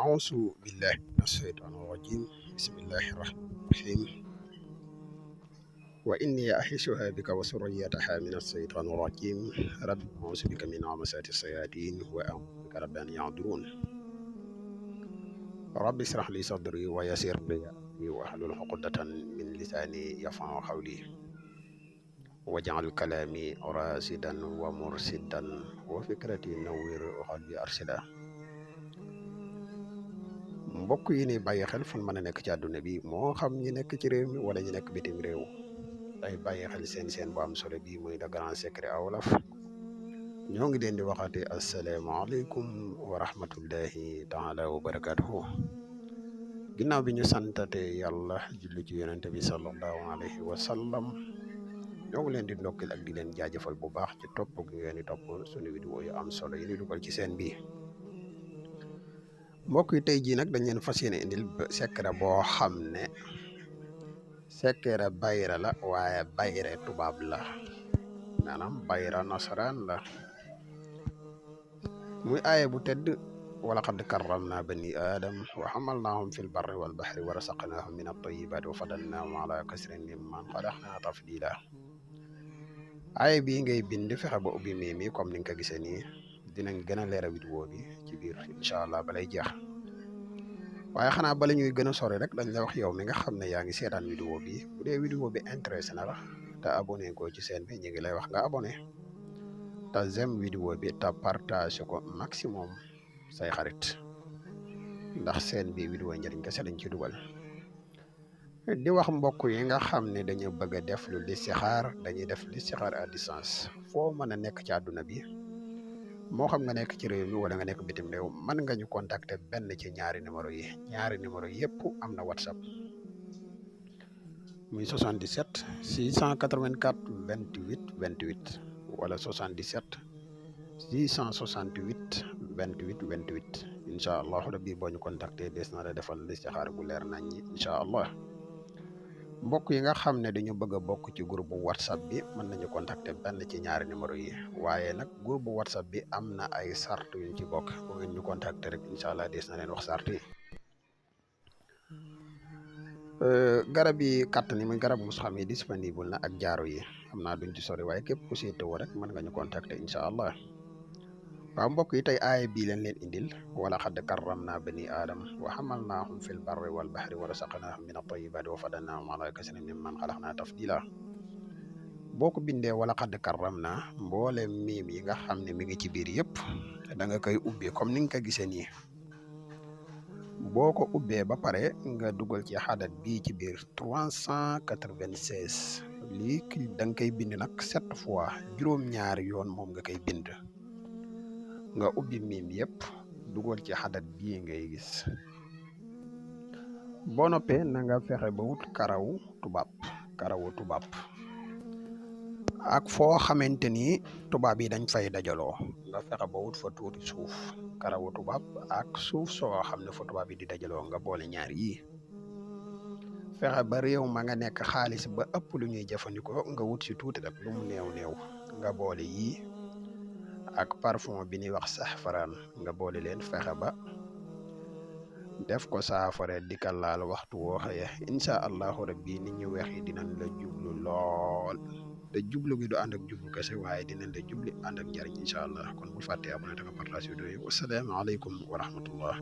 أعوذ بالله من الشيطان الرجيم بسم الله الرحمن الرحيم وإني أعيذها بك وذريتها من الشيطان الرجيم رب أعوذ بك من همزات الشياطين وأعوذ بك رب أن يحضرون رب اشرح لي صدري ويسر لي أمري واحلل عقدة من لساني يفقهوا قولي واجعل كلامي راشدا ومرشدا وفكرتي نوّر وقلبي أرشدا mbokk yi ni bàyyi xel fu mën a nekk ci àdduna bi moo xam ñi nekk ci réew mi wala ñi nekk bitim réew day bàyyi xel seen bu am solo bi muy le grand secret wolof ñoo ngi leen di waxati asalaamaaleykum wa rahmatullahi taala wa barakatuhu ginnaaw bi ñu santate yàlla julli ci yonente bi sallallahu alayhi wa sallam ñoo ngi leen di ndokkil ak di leen jaajëfal bu baax ci topp gi ngeen di topp suñu vidéo yu am solo yi ni dugal ci seen bi mbokk yi tey jii nag dañ leen fas yéene indil secret boo xam ne secret bayra la waaye bayre tubaab la maanaam bayra nasaraan la muy aaya bu tedd wala qad karramna bani adam wa hamalnahum fil barri wal bahri wa rasaqnahum min at-tayyibati wa fadalnahum ala kasrin mimman xalaqna tafdila aaya bii ngay bind fexe ba ubbi mii comme ni nga ko gisee nii dinañ gën a leeral vidéo bi ci biir incha allah balay jeex waaye xanaa bala ñuy gën a sori rek dañ la wax yow mi nga xam ne yaa ngi seetaan vidéo bi bu dee vidéo bi intéressé na la te abonné ko ci chaîne bi ñu ngi lay wax nga abonné te j'aime vidéo bi te partage ko maximum say xarit ndax chaîne bi vidéo njëriñ kese lañ ci dugal di wax mbokk yi nga xam ne dañu bëgg a def lu listixaar dañuy def listixaar à distance foo mën a nekk ci àdduna bi moo xam nga nekk ci réew mi wala nga nekk bitim réew mën nga ñu contacter benn ci ñaari numéro yëpp am na whatsapp muy 77 684 28 28 wala 77 668 28 28 incha allah rabbi boo ñu contacter des na la defal listixaar bu leer nañ ñi incha allah mbokk yi nga xam ne dañu bëgg a bokk ci groupe whatsapp bi mën nañu contacter benn ci ñaari numéro yi waaye nag groupe whatsapp bi am na ay sart yuñ ci bokk bu ngeen ñu contacter rek incha allah des na leen wax sart yi garab yi kàttan yi muy garab mus xam yi disponible na ak jaaro yi xam naa duñ ci sori waaye képp ku siitewoo rek mën nga ñu contacter incha allah waaw mbokk yi tey aaya bii leen indil wala xad karramna bani adam wa hamalnahum fil barri wal bahri wa rasaqnahum min at-tayyibati wa fadalnahum ala kasrin mimman xalaqna tafdila boo ko bindee wala xad karramna mboole miim yi nga xam ne mi ngi ci biir yëpp da nga koy ubbee comme ni nga ko gisee nii boo ko ubbee ba pare nga dugal ci xadat bii ci biir 396 lii da nga koy bind nag 7 fois juróom-ñaari yoon moom nga koy bind nga ubbi miim yëpp dugal ci xadat bii ngay gis boo noppee na nga fexe ba wut karawu tubaab ak foo xamante ni tubaab yi dañ fay dajaloo nga fexe ba wut fa tuuti suuf karawu tubaab ak suuf soo xam ne fa tubaab yi di dajaloo nga boole ñaar yi fexe ba réew ma nga nekk xaalis ba ëpp lu ñuy jëfandikoo nga wut si tuuti rek lu mu néew nga boole yii ak parfum bi ñuy wax saxfaraan nga boole leen fexe ba def ko saafara di ka laal waxtu woo xëye incha allahu rabbi nit ñu weex yi dinañ la jublu lool te jublu gi du ànd ak jublu kese waaye dinañ la jubli ànd ak njariñ incha allah kon bul fàtte abonné te nga partage vidéo yi wasalaamaaleykum wa rahmatullah